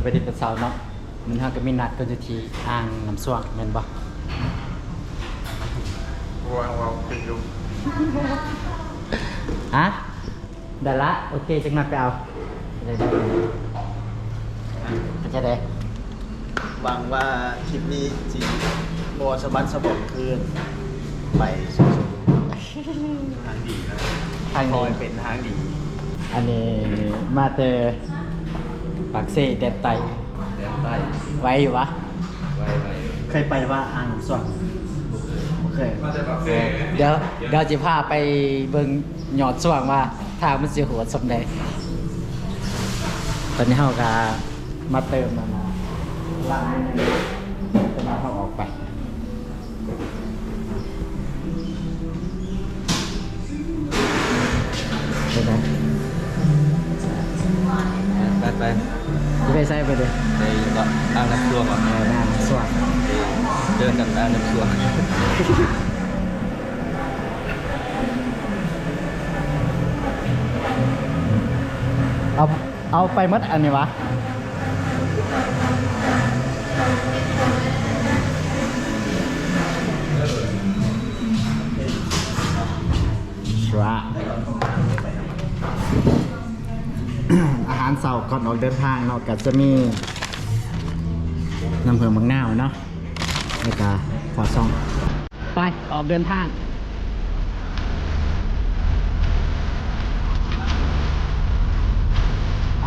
ໄປເດັດຕອນເຊົ້າເນາະ ມື້ນີ້ເຮົາກໍມີນັດກັນຢູ່ທີ່ອ່າງນ້ຳຊວງແມ່ນບໍ່? ວ່າງເວົ້າເປັນຢູ່ ຮະ? ໄດ້ລະ ໂອເຄ ຈັກໜ່ອຍໄປເອົາ ໄດ້ໆ ເປັນຈັ່ງໃດ? ຫວັງວ່າຄລິບນີ້ຊິບໍ່ສະບັດສະບອມຄືນໄປສູ່ ທາງດີນະ ທາງດີ ຂໍໃຫ້ເປັນທາງດີ. ອັນນີ້ມາແຕ່ປາກເຊ ແດນໃຕ້ ແດນໃຕ້ ໄວຢູ່ຫວາ? ໄວໆ ເຄີຍໄປຫວາອ່າງສວງ? ບໍ່ເຄີຍ ມາແຕ່ປາກເຊ. ດຽວ ດຽວຊິພາໄປເບິ່ງຍອດສວງວ່າທາງມັນຊິໂຫດສ່ຳໃດ. ຕອນນີ້ເຮົາກໍມາເຕີມອັນນະ ລ້າງມື ກ່ອນເຮົາອອກໄປ. ໄປ ໄປ ໄປ ຊິໄປໃສ? ໄປເດ ໄປເກາະອ່າງນ້ຳຊວງ. ເອີ ອ່າງນ້ຳຊວງ ເຈີກັນອ່າງນ້ຳຊວງ. ເອົາ ເອົາໄປໝົດອັນນີ້ຫວາ? ອາຫານເຊົ້າກ່ອນອອກເດີນທາງເນາະ ກໍຈະມີນ້ຳເຜືອກໝາກນາວເນາະ ແລ້ວກໍຄຣັວຊອງ. ໄປ ອອກເດີນທາງ ໄປ.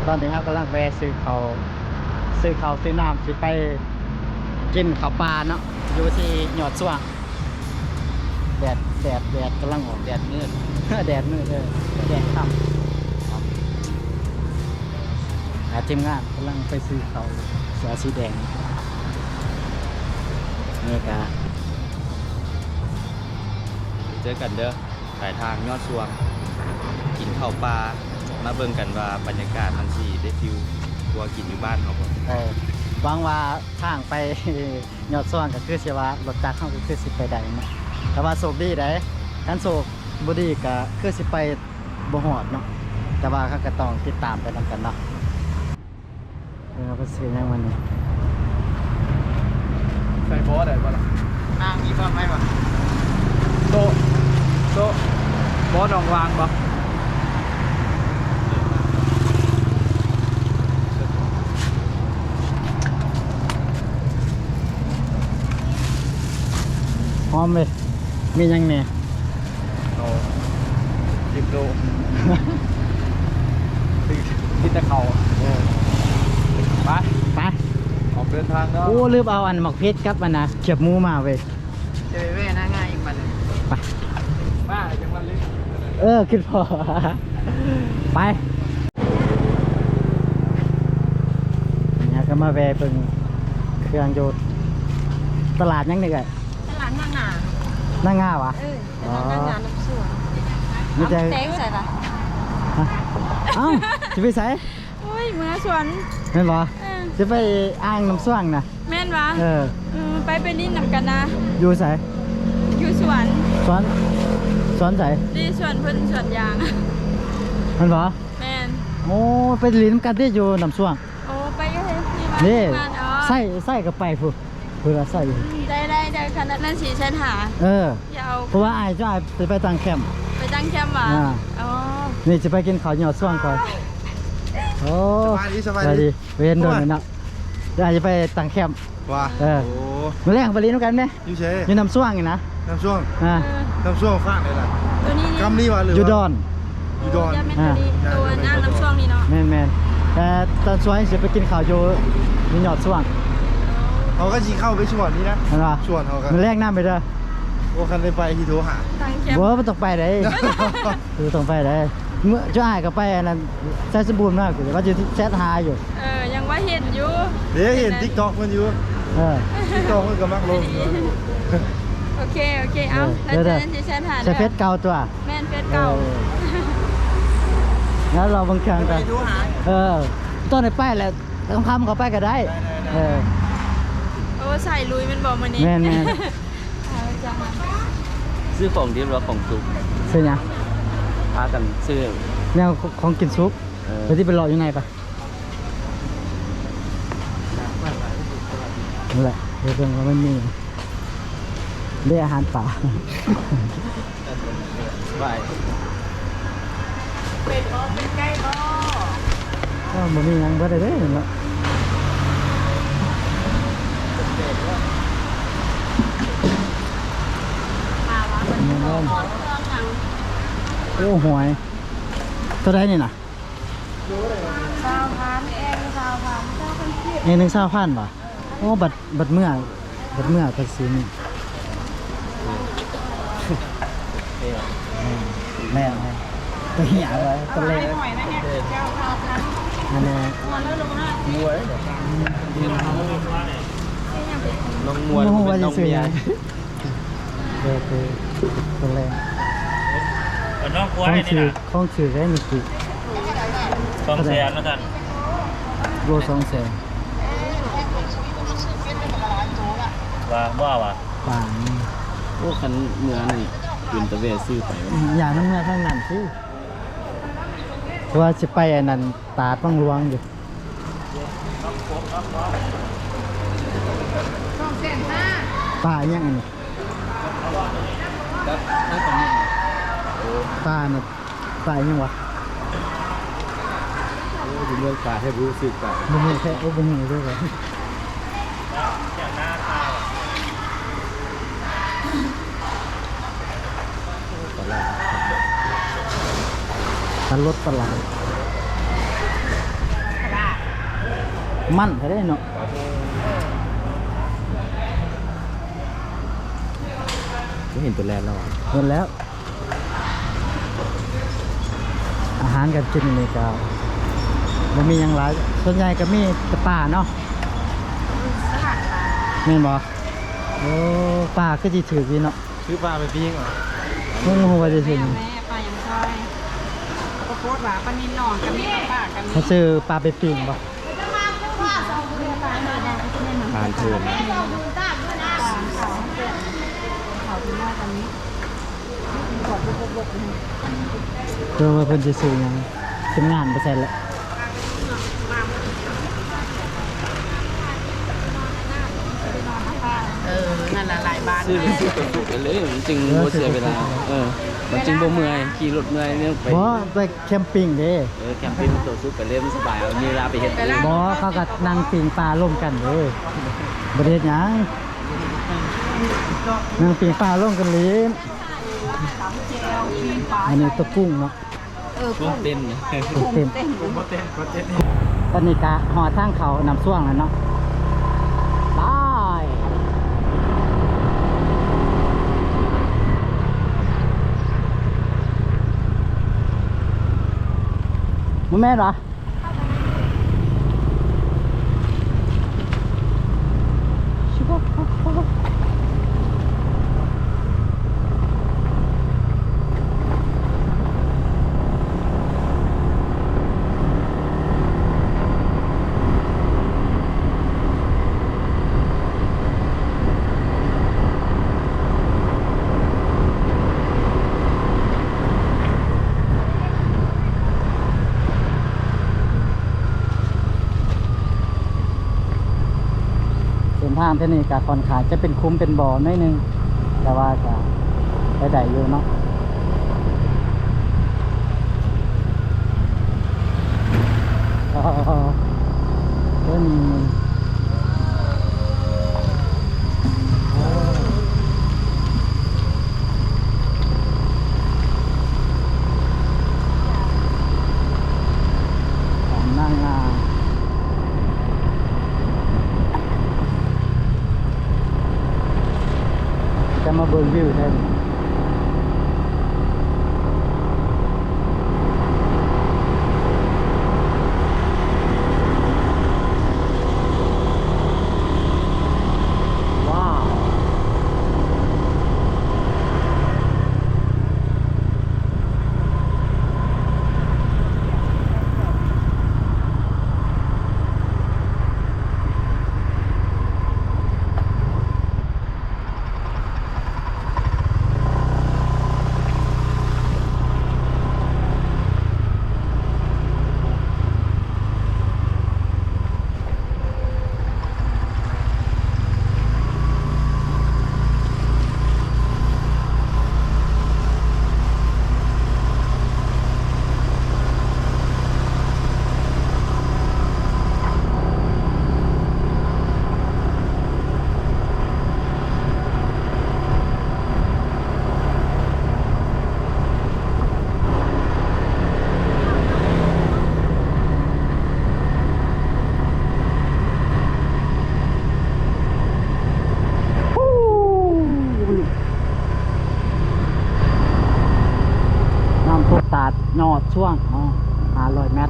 ຕອນນີ້ເຮົາກຳລັງແວ່ຊື້ເຂົ້າ ຊື້ເຂົ້າຊື້ນ້ຳ ຊິໄປກິນເຂົ້າປ່າເນາະ ຢູ່ທີ່ຍອດຊວງ. ແດດ ແດດ ແດດກຳລັງອອກ ແດດມືດ ແດດມືດ ເອີ ແດດຄ່ຳ. ອ່າ ທີມງານກຳລັງໄປຊື້ເຂົ້າ ເສື້ອສີແດງ ນີ້ກະ ເຈີກັນເດີ ປາຍທາງຍອດຊວງ ກິນເຂົ້າປ່າ ມາເບິ່ງກັນວ່າບັນຍາກາດມັນຊິໄດ້ຟີວກວ່າກິນຢູ່ບ້ານເຮົາບໍ່. ເອີ ຫວັງວ່າທາງໄປ ຍອດຊວງກໍຄືຊິວ່າລົດຈັກເຮົາກໍຄືຊິໄປໄດ້ເນາະ ແຕ່ວ່າໂຊກດີໄດ໋ ຄັນໂຊກບໍ່ດີກໍຄືຊິໄປບໍ່ຮອດເນາະ ແຕ່ວ່າເຮົາກໍຕ້ອງຕິດຕາມໄປນຳກັນເນາະ. ເອີ ເພິ່ນຊື້ຫຍັງມານີ້ ໃສ່ບໍ່ໄດ້ບໍ່ລະ? ນາງມີບ່ອນໄວ້ບໍ່? ໂຕະ ໂຕະ ບໍ່ ໜອງວາງບໍ່? ຫອມເວີຍ ມີຫຍັງແດ່? ເອົາ ສິບໂລ ກິນແຕ່ເຂົ້າ. ເອີ ໄປ ໄປ ອອກເດີນທາງເນາະ. ໂອ້ ລືມເອົາອັນໝາກເຜັດກັບອັນນະ ຂຽບໝູມາເວີຍ. ຈະໄປແວ່ໜ້າງ່າຍອີກບັດໜຶ່ງ ໄປ. ເອີ ຄິດພໍ ໄປ. ເຮົາກໍມາແວ່ເບິ່ງເຄື່ອງຢູ່ຕະຫຼາດຫຍັງນີ້ເອື້ອຍ? ຕະຫຼາດນາງາ ນາງາຫວາ? ເອີ ຕະຫຼາດນາງານ້ຳສວງ. ມີແຕ່ ເອົາແຕ່ຢູ່ໃສລະ? ຮະ? ເອົ້າ ຊິໄປໃສ? ໂອ້ຍ ເມືອສວນ ແມ່ນບໍ່? ເອີ ຊິໄປອ່າງນ້ຳສວງນະ. ແມ່ນຫວາ? ເອີ ເອີ ໄປ ໄປຫຼິ້ນນຳກັນນະ. ຢູ່ໃສ? ຢູ່ສວນ. ສວນ ສວນໃສ? ນີ້ສວນເພິ່ນ ສວນຢາງ. ແມ່ນບໍ່? ແມ່ນ. ໂອ້ ໄປຫຼິ້ນນຳກັນຕິ ຢູ່ນ້ຳສວງ. ໂອ້ ໄປຢູ່ ນີ້ ໃຊ້ ໃຊ້ກໍໄປພຸ້ນ ເພິ່ນວ່າໃຊ້. ໄດ້ ໄດ້ ໄດ້ ຄັນນັ້ນ ສີ່ແສນຫ້າ. ເອີ ເພາະວ່າອ້າຍ ອ້າຍຈະໄປຕັ້ງແຄມ ໄປຕັ້ງແຄມຫວາ? ອ່າ ອໍ ນີ້ຈະໄປກິນເຂົ້າຍອດຊ່ວງກ່ອນ. ໂອ້ ສະບາຍດີ ສະບາຍດີ ສະບາຍດີ ບໍ່ເຫັນດົນແລ້ວເນາະ. ດຽວຈະໄປຕັ້ງແຄມວ່າ. ເອີ ໂອ້ ມື້ແລງໄປຫຼິ້ນນຳກັນແມ? ຢູ່ໃສ? ຢູ່ນ້ຳຊ່ວງນີ້ນະ. ນ້ຳຊ່ວງ? ອ່າ ເອີ ນ້ຳຊ່ວງຟາກໃດລະ? ຕົວນີ້ ກຳນີ້ຫວາ ຫຼື ຢູ່ດອນ? ຢູ່ດອນ. ໂອ້ ຢາແມ່ນ ອ່າ ຕົວນີ້ ຕົວນາງນ້ຳຊ່ວງນີ້ເນາະ. ແມ່ນໆ ແຕ່ຕອນຊ່ວງຊິໄປກິນເຂົ້າຢູ່ ຢູ່ຍອດຊ່ວງ. ເຮົາກໍຊິເຂົ້າໄປຊ່ວງນີ້ນະ. ແມ່ນບໍ່? ຊ່ວງເຮົາກໍ ມື້ແລງນຳໄປເດີ. ໂອ້ ຄັນໄດ້ໄປຊິໂທຫາ. ບໍ່ ບໍ່ຕ້ອງໄປເດ້ ບໍ່ຕ້ອງໄປເດ້. ເມື່ອ ເຈົ້າອ້າຍກໍໄປອັນນັ້ນ ໄຊສົມບູນມາ ວ່າຊິແຊັດຫາຢູ່. ເອີ ຍັງວ່າເຫັນຢູ່ ເດ້ ເຫັນ TikTok ເພິ່ນຢູ່. ເອີ TikTok ເພິ່ນກໍມັກລົງ. ໂອເຄ ໂອເຄ ເອົາ ເອີ ແລ້ວເຈີກັນທີ່ແຊັດຫາ. ໃສ່ເຟສເກົ່າຕົວະ. ແມ່ນ ເຟສເກົ່າ. ເອີ ແລ້ວລອເບິ່ງເຄື່ອງກ່ອນ. ເອີ ຕອນນີ້ໄປແລ້ວ ຄ່ຳໆ ເຂົ້າໄປກໍໄດ້. ໄດ້ໆໆ ເອີ ໂອ້ ສາຍລຸຍແມ່ນບໍ່ມື້ນີ້? ແມ່ນໆ. ຊື້ຂອງດິບ ຫຼື ຂອງສຸກ? ຊື້ຫຍັງ? ພາກັນຊື້ແນວຂອງກິນສຸກ. ເອີ ໄປຕິ ໄປເລາະຢູ່ໃນປະ. ນັ້ນແຫຼະ ເບິ່ງວ່າມັນມີເດ້ ອາຫານປາ. ໄປ ເປັນບໍ່ ເປັນໄກ່ບໍ່? ກໍບໍ່ມີຫຍັງ ເບິດແລ້ວເດ້ເນາະ. ໂອ້ ຫວຍ ເທົ່າໃດນີ້ນະ? ຊາວພັນ ແອງຊາວພັນ ຊາວພັນກີບ. ແອງໜຶ່ງຊາວພັນຫວາ? ໂອ້ ບັດ ບັດເມື່ອ ບັດເມື່ອກໍຊິມີ. ແມ່ນໆ ຕົວເຫຍເວີຍ ຕົວເລັກ. ອັນນີ້ ນ້ອງມວນ ເປັນນ້ອງເມຍ. ເອີ ຄືຕົວແລກ ເອີ ນ້ອງຄວາຍນີ້ນະ ຂອງຖືກ ຂອງຖືກໄດ້ນີ້ຄື ສອງແສນວ່າຊັ້ນ. ໂລສອງແສນ ວ່າ ບໍ່ວ່າ ປາງ. ໂອ້ ຄັນເມືອນີ້ ເປັນຕາແວ່ຊື້ໄປ ອືມ ຢ່ານຳເມືອທາງນັ້ນຊິ ເພາະວ່າຊິໄປອັນນັ້ນ ຕາດວັງຫຼວງຢູ່. ປາຫຍັງອັນນີ້? ປານະ ປາຫຍັງວະ? ໂອ້ຍ ເມືອງປາແທ້ ບໍ່ຮູ້ຊື່ປາ ບໍ່ຮູ້ແທ້. ໂອ້ ບໍ່ຮູ້ເລີຍ. ຕະຫຼາດ ຕະຫຼົດຕະຫຼາດ ມັນແທ້ເດ້ເນາະ. ບໍ່ເຫັນຕົວແລກແລ້ວຫວາ? ເຫັນແລ້ວ. ອາຫານການກິນນີ້ກໍບໍ່ມີຫຍັງຫຼາຍ ສ່ວນໃຫຍ່ກໍມີແຕ່ປາເນາະ. ແມ່ນບໍ່? ໂອ້ ປາຄືຊິຖືກດີເນາະ. ຊື້ປາໄປປີ້ງເອົາ. ບໍ່ຮູ້ວ່າຊິຊື້ຫຍັງ. ແມ່ ປາຫຍັງຊອຍ? ປາໂຄດຫວາ? ປານິນໜອງກໍມີ ປາປາກກໍມີ. ເຂົາຊື້ປາໄປປີ້ງບໍ່? ທານເທີນ ເຈົ້າວ່າເພິ່ນຊິຊື້ຫຍັງ? ທີມງານໄປໃສແລ້ວ? ເອີ ນັ້ນລະ ຫຼາຍບາດ. ຊື້ ຊື້ຕົວສຸກໄປເລີຍ ມັນຈຶ່ງບໍ່ເສຍເວລາ. ເອີ ມັນຈຶ່ງບໍ່ເມື່ອຍ ຂີ່ລົດເມື່ອຍເນາະ. ບໍ່ ໄປແຄມປິງເດ້. ເອີ ແຄມປິງ ຕົວສຸກໄປເລີຍ ມັນສະບາຍ ມີເວລາໄປເຮັດ. ບໍ່ ເຂົາກໍນັ່ງປີ້ງປາລົມກັນເດ້ ບໍ່ໄດ້ເຮັດຫຍັງ. ນັ່ງປີ້ງປາລົມກັນຫຼິ້ນ. ອັນນີ້ຕົວກຸ້ງເນາະ. ເອີ ກຸ້ງເຕັ້ນ ກຸ້ງເຕັ້ນ. ຕອນນີ້ກະຮອດທາງເຂົ້ານ້ຳຊ່ວງແລ້ວເນາະ. ໄປ. ບໍ່ແມ່ນຫວາ? ເສັ້ນທາງເທື່ອນີ້ກະຂ້ອນຂ້າງຈະເປັນຂຸມເປັນບໍ່ໜ້ອຍໜຶ່ງ ແຕ່ວ່າກະໄປໄດ້ຢູ່ເນາະ. ເອີ ເອີ ເອີ ເອີ ຂອງນາງງາມ ຈະມາເບິ່ງວິວແທ້. ນ້ຳຕົກຕາດຍອດຊ່ວງ ເນາະ ຫ້າຮ້ອຍແມັດ.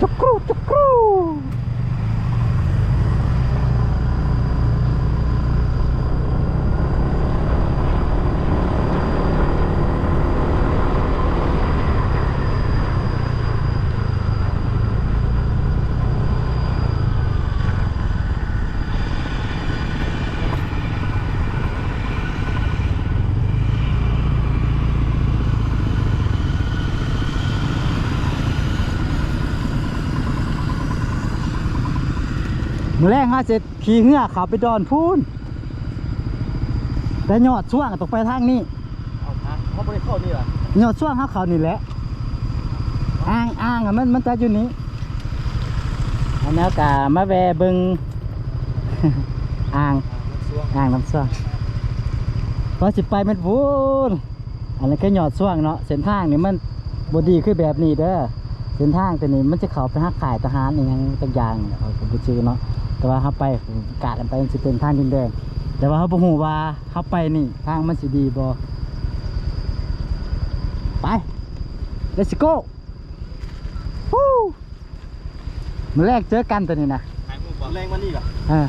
ຈຸກກຣູ ຈຸກກຣູ. ມື້ແລງເຮົາຊິຂີ່ເຮືອເຂົ້າໄປດອນພຸ້ນ ແຕ່ຍອດຊ່ວງຕ້ອງໄປທາງນີ້. ເອົາ ເຮົາບໍ່ໄດ້ເຂົ້ານີ້ຫວາ? ຍອດຊ່ວງເຮົາເຂົ້ານີ້ແຫຼະ ອ່າງ ອ່າງ ມັນ ມັນຈະຢູ່ນີ້. ອັນແນວກະມາແວ່ເບິ່ງ ອ່າງ ອ່າງນ້ຳຊ່ວງ ອ່າງນ້ຳຊ່ວງ ກໍຊິໄປແມ່ນພຸ້ນ. ອັນນັ້ນຄືຍອດຊ່ວງເນາະ ເສັ້ນທາງນີ້ມັນບໍ່ດີຄືແບບນີ້ເດີ. ເສັ້ນທາງຕົວນີ້ມັນຈະເຂົ້າໄປຫາຄ້າຍທະຫານອີ່ຫຍັງຈັກຢ່າງ ຂ້ອຍກໍບໍ່ຈື່ເນາະ ແຕ່ວ່າເຮົາໄປກາດໄປມັນຊິເປັນທາງດິນແດງ ແຕ່ວ່າເຮົາບໍ່ຮູ້ວ່າ ເຮົາໄປນີ້ທາງມັນຊິດີບໍ່? ໄປ Let's go. ຮູ້ ມື້ແລງເຈີກັນຕົວນີ້ນະ ແລງວັນນີ້ຫວາ? ເອີ.